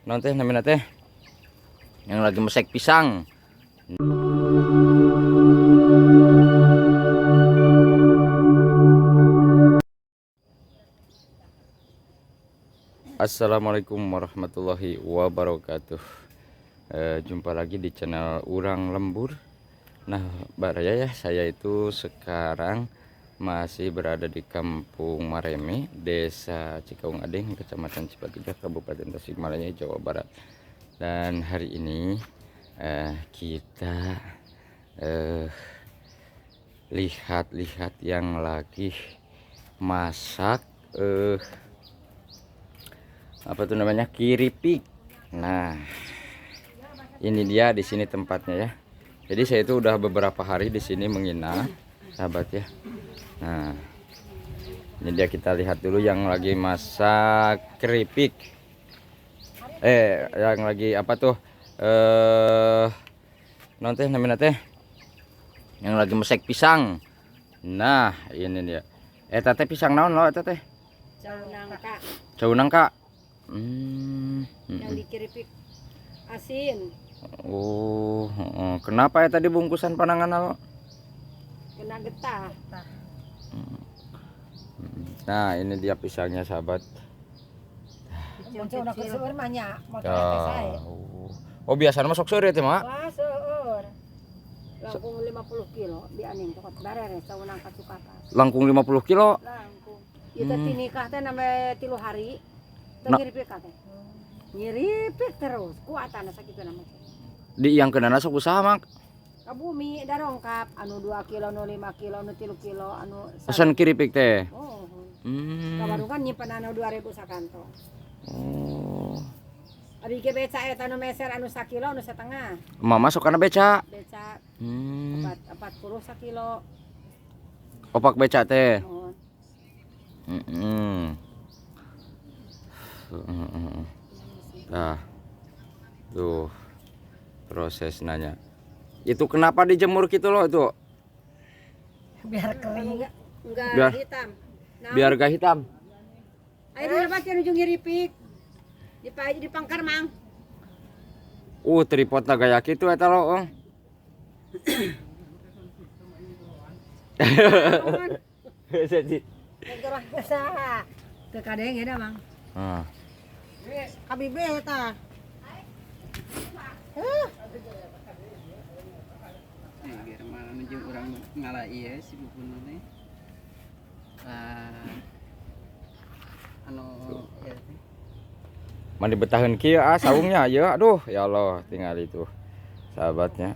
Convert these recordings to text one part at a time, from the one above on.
Naon teh namina teh? Yang lagi mesek pisang. Assalamualaikum warahmatullahi wabarakatuh. Jumpa lagi di channel Urang Lembur. Nah, Baraya ya, saya itu sekarang masih berada di Kampung Mareme, Desa Cikaung Adeng, Kecamatan Cipatujah, Kabupaten Tasikmalaya, Jawa Barat. Dan hari ini kita lihat-lihat yang lagi masak apa tuh namanya, kiripik. Nah, ini dia di sini tempatnya ya. Jadi saya itu udah beberapa hari di sini menginap, sahabat ya. Nah, ini dia, kita lihat dulu yang lagi masak keripik. Yang lagi apa tuh? Naon teh namanya teh? Yang lagi mesek pisang. Nah, ini dia. Teh pisang naon lo eta teh? Cau nangka. Cau nangka. Yang dikiripik asin. Oh, heeh. Kenapa ya tadi bungkusan panangan lo? Kena getah. Nah, ini dia pisangnya, sahabat. Kecil-kecil. Ya. Oh, biasanya masuk sore teh, Mak? Wah, seueur. Langkung 50 kilo dianing tokot barere cau nangka cukapas. Langkung 50 kilo. Langkung. Ieu teh nikah teh nambah 3 hari. Teh ngiripik teh. Ngiripik terus, kuatan sakitu nama teh. Di yang kena sok usaha, Mak? Ka bumi darongkap anu 2 kilo, anu 5 kilo, anu 3 kilo, anu Pesan kiripik teh. Oh. Ka kan nyimpen anu 2000 sakantong. Oh. Abi ge beca eta anu meser anu sakilo anu setengah. Mama sok kana beca. Beca 40 sakilo. Opak beca teh. Oh. Nah. Tuh. Proses nanya. Itu kenapa dijemur gitu loh itu? Biar kering. Enggak hitam. Nah, Biar gak hitam. Ayo di lepas yang ujung ngiripik. Di di pangkar mang. Tripod lah gaya gitu eta lo, Ong. Jadi. Teu kadeng ya mang. Ah. KBB eta. Biar mana jeung urang ngala ieu si bubun teh. Ah, anu ieu teh. Mandi betaheun kieu ah saungnya ya, aduh ya Allah, tinggal itu sahabatnya.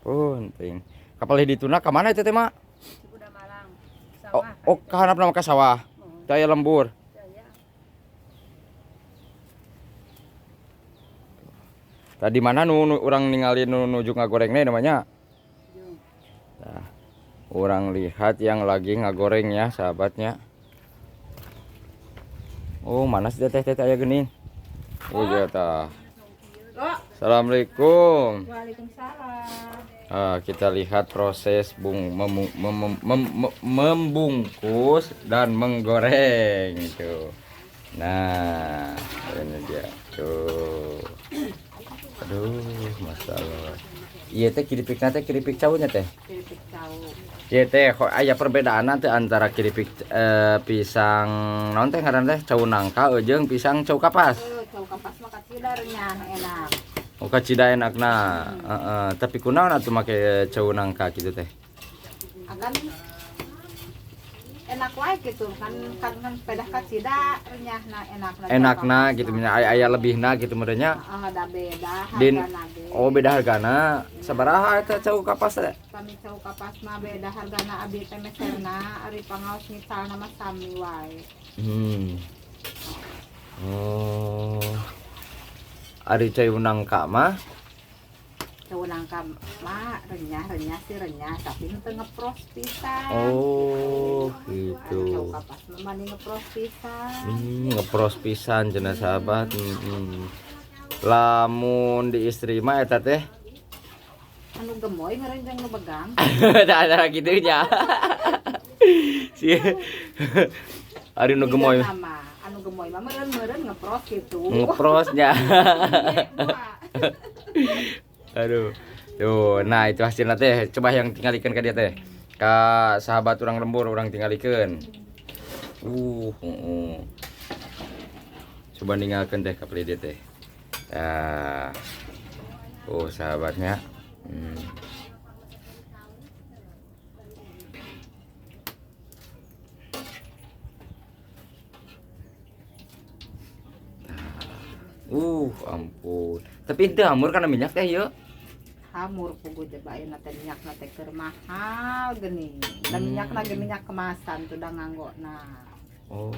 Punting. Kapal dituna ka mana itu teh, Mak? Cikuda Malang. Oh, Sawah. oh ka handapna mah ka sawah. Oh, Teu aya lembur. ya. Tadi mana nu urang ningali nu nuju ngagorengna namanya? Jung. Nah, urang lihat yang lagi ngagoreng ya, sahabatnya. Oh, mana sih teh teh aya geuning? Oh, iya tah. Assalamualaikum. Waalaikumsalam. Ah, kita lihat proses bung mem, mem, mem, mem- membungkus dan menggoreng itu. Nah, ini dia. Tuh. Aduh, masalah. Iya teh kiripikna teh keripik caunya teh. Keripik cau. Iya teh kok aya perbedaan teh antara keripik pisang naon teh ngaran teh, cau nangka jeung pisang cau kapas? Oh, cau kapas mah kacida renyah enak. Oh, kacida enakna. Heeh, tapi kunaon atuh make cau nangka gitu teh? Akan enak wae gitu kan kan kan pedah kacida renyahna enakna. Enakna gitu nya, aya aya lebihna gitu merenya. Heeh, da beda hargana ge. Oh, beda hargana. Sabaraha eta cau kapas teh? Pami cau kapas mah beda hargana, abi teh meserna ari pangaos misalna mah sami wae. Oh. Ari cau nangka mah? Cau nangka mah renyah renyah sih renyah, tapi henteu ngepros pisan. Oh, Ari gitu. Cau kapas mah mani ngepros pisan. Ngepros pisan cenah, sahabat. Lamun di istri mah eta teh? Anu gemoy meureun jeung nu begang. Tak ada gitunya. Si ari nu gemoy. Tiga nama anu gemoy mah meureun-meureun ngepros gitu. Ngeprosnya. Aduh. Tuh, nah itu hasilnya teh. Coba yang tinggalikeun ka dia teh. Ka sahabat urang lembur urang tinggalikeun. Coba ninggalkeun teh ka dia teh. Nah. Oh, sahabatnya. Ampun. Tapi itu hamur karena minyak teh yuk. Hamur pugu coba ayeuna teh minyakna teh keur mahal geuning. Dan minyakna ge minyak kemasan tuh da nganggona. Oh.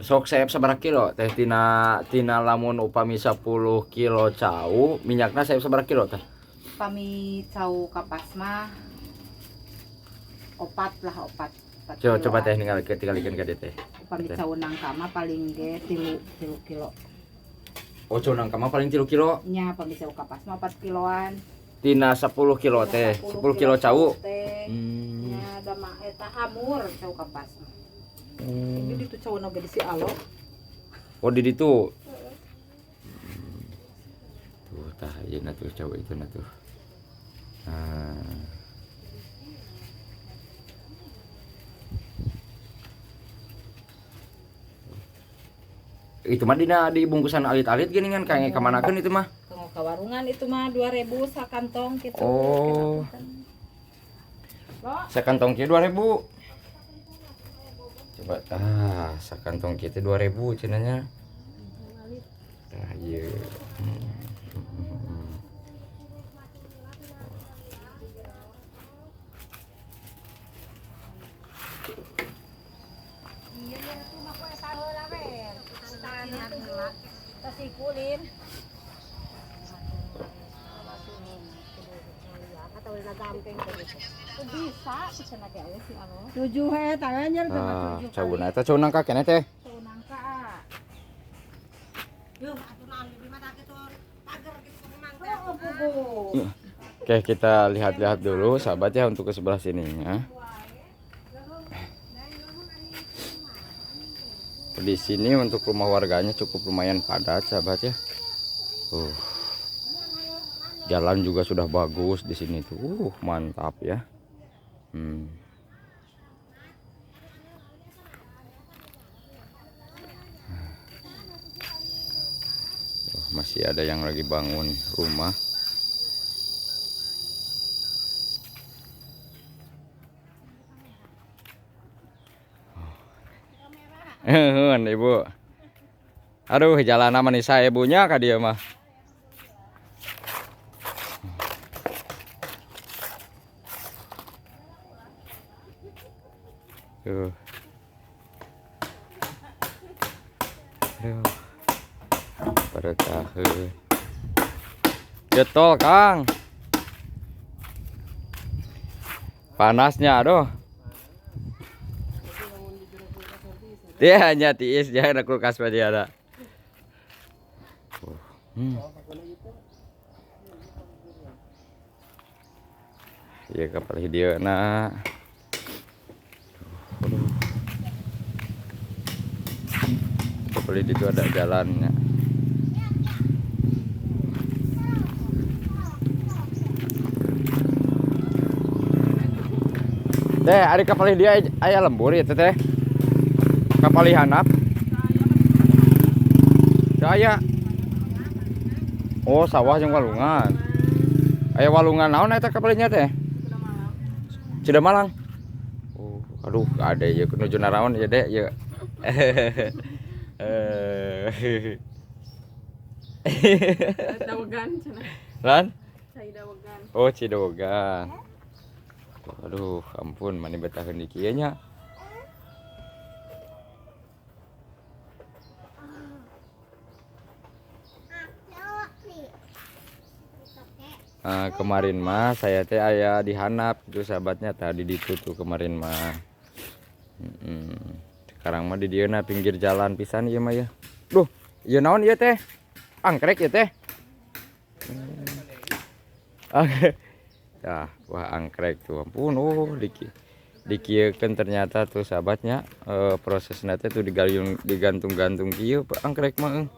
Sok seep sabaraha kilo teh tina lamun upami 10 kilo cau minyakna seep sabaraha kilo teh? Pami cau kapas mah opat lah, opat. Coba, coba teh ningalikeun ka dieu teh. Upami cau nangka mah paling ge 3 kilo. Oh, cau nangka mah paling 3 kilo? Nya, pami cau kapas mah 4 kiloan. Tina 10 kilo teh, 10 kilo cau. Nya da mah eta hamur cau kapas mah. Jadi itu cau naga di si alo. Oh, di ditu. Tuh tah ieu na tuh cau itu na tuh. Nah. Itu mah dina di bungkusan alit-alit gini kan kayak kamanakeun itu mah. Kanggo ka warungan itu mah 2000 sakantong gitu. Oh. Sakantong kieu 2000. Coba tah sakantong kieu teh 2000 cenah. Tah ieu. Tujuh he tangannya Ah, cau na eta cau nangka keneh teh. Cau nangka. Oke, kita lihat-lihat dulu sahabat ya untuk ke sebelah sininya. Di sini untuk rumah warganya cukup lumayan padat sahabat ya. Jalan juga sudah bagus di sini tuh. Mantap ya. Masih ada yang lagi bangun rumah. Ibu. Aduh, jalan manis saya ibunya ka dia mah. Tuh. Aduh. Pada tahu. Getol, Kang. Panasnya, aduh. Dia hanya tiis, dia ada kulkas pada ada. Ya kapal dia nak. Kapal itu ada jalannya. Teh, ada kapal dia aya lembur ya teh. Kapal hanap. Saya. Oh, sawah jeung walungan. Aya walungan naon eta kapalnya teh? Cidamalang. Oh, aduh, ada ya nuju naraon ya dek ya. Dawegan cenah. Lan? Cidawegan. Oh, Cidawegan. Aduh, ampun, mani betaheun di kieu nya. Kemarin mah saya teh aya di hanap itu sahabatnya tadi ditutup kemarin mah. Sekarang mah di dieu na pinggir jalan pisan ieu mah ya. Duh, ieu naon ieu teh? Angkrek ieu teh. Oke. Tah, wah angkrek tuh. Ampun, oh diki. Dikieukeun ternyata tuh sahabatnya, prosesna teh tuh digayung digantung-gantung kieu angkrek mah euy.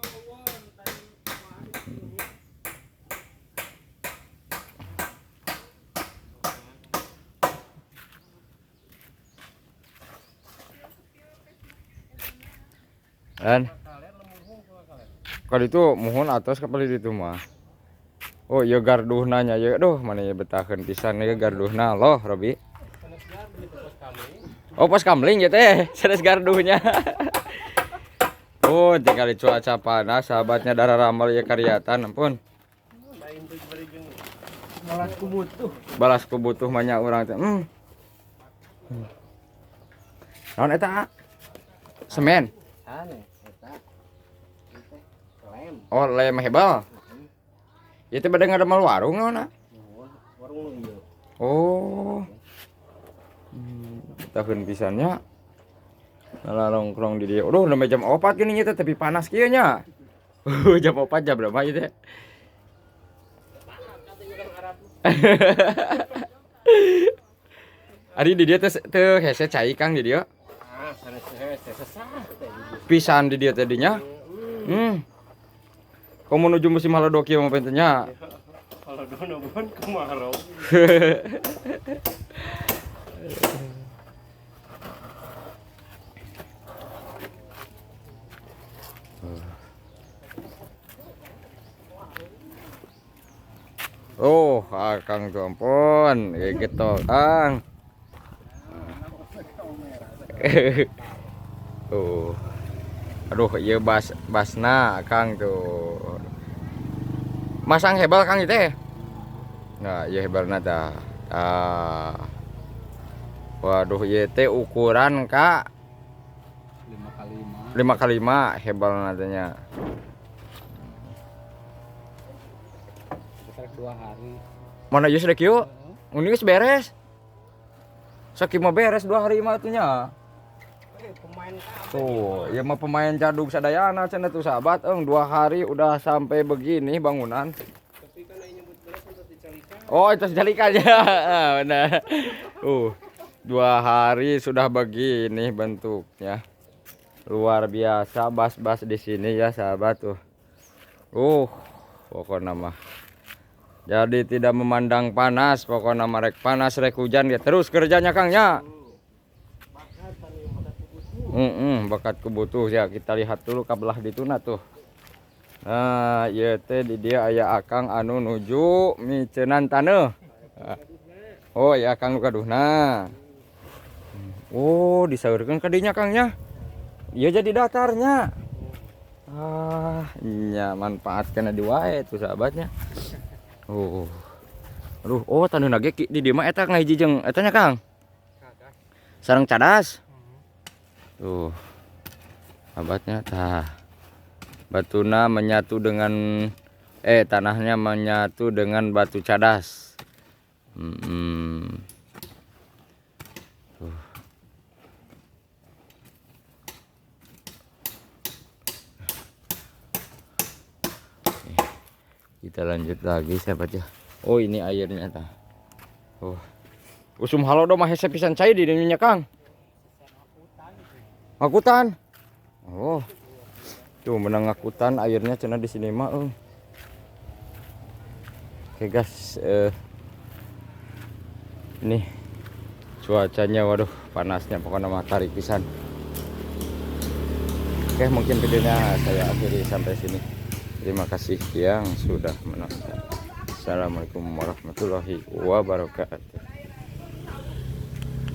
Dan kalau itu mohon atas kapal itu mah. Oh iya garduhna nya ya, aduh mana ya betaheun pisan ya garduhna loh Robi. Oh pos kamling ya teh, sanes garduhnya. Oh tinggal cuaca panas sahabatnya darah ramal ya karyatan ampun. Balas ku butuh. Balas ku butuh banyak orang teh. Naon eta? Semen. Aneh eta. Lem. Oh lem hebel. Ieu teh bade ngadamel warung naon? Warung nu ieu. Oh. Tahun pisannya. Nongkrong di dieu. Aduh, nembe jam 4 gini nya teh tapi panas kieu nya. Jam 4 jam berapa ieu teh? Ari di dieu teh teu hese cai Kang di dieu. Ah, sanes hese sesah teh. Pisan di dieu teh dinya. Kau menuju musim halodo kieu mah pentennya. Halodo pun kemarau. Oh, Akang tuh ampun, gitu Kang. Tuh. Aduh, iya basna Kang tuh. Masang hebel Kang itu ya? Nah, iya hebelna tah. Tah. Waduh, ieu teh ukuran Kak 5x5. 5x5 hebelna teh nya. Sekitar 2 hari. Mana ieu sudah kieu? Ini geus beres. Sakieu mah beres 2 hari mah atuh nya. Pemain tuh, ya mah pemain cadug sadayana cenah tuh sahabat, 2 hari udah sampai begini bangunan. Tapi kan aing nyebut beres untuk dicalikan. Oh, itu dicalikan ya. Benar. 2 hari sudah begini bentuknya. Luar biasa bas-bas di sini ya sahabat tuh. Pokoknya mah. Jadi tidak memandang panas, pokoknya mah rek panas rek hujan ya terus kerjanya Kang ya. Bakat kubutuh ya, kita lihat dulu kabelah dituna tuh. Nah, ieu teh di dia aya akang anu nuju micenan taneuh. Oh, ya akang nu gaduhna. Oh, disaurkeun ka dinya Kang nya. Ieu jadi datarnya. Ah, nya manfaatkeun di wae tuh sahabatnya. Oh. Aduh, oh taneuhna ge di dieu mah eta ngahiji jeung eta nya Kang. Sareng cadas. Tuh. Sahabatnya tah. Batuna menyatu dengan tanahnya menyatu dengan batu cadas. Tuh. Oke. Kita lanjut lagi sahabat ya. Oh, ini airnya tah. Oh. Usum halodo mah hese pisan cai di dinya Kang. Ngakutan. Oh. Tuh menang ngakutan airnya cenah di sini mah. Oke guys, ini cuacanya waduh panasnya pokoknya mah tarik pisan. Oke, mungkin videonya saya akhiri sampai sini. Terima kasih yang sudah menonton. Assalamualaikum warahmatullahi wabarakatuh.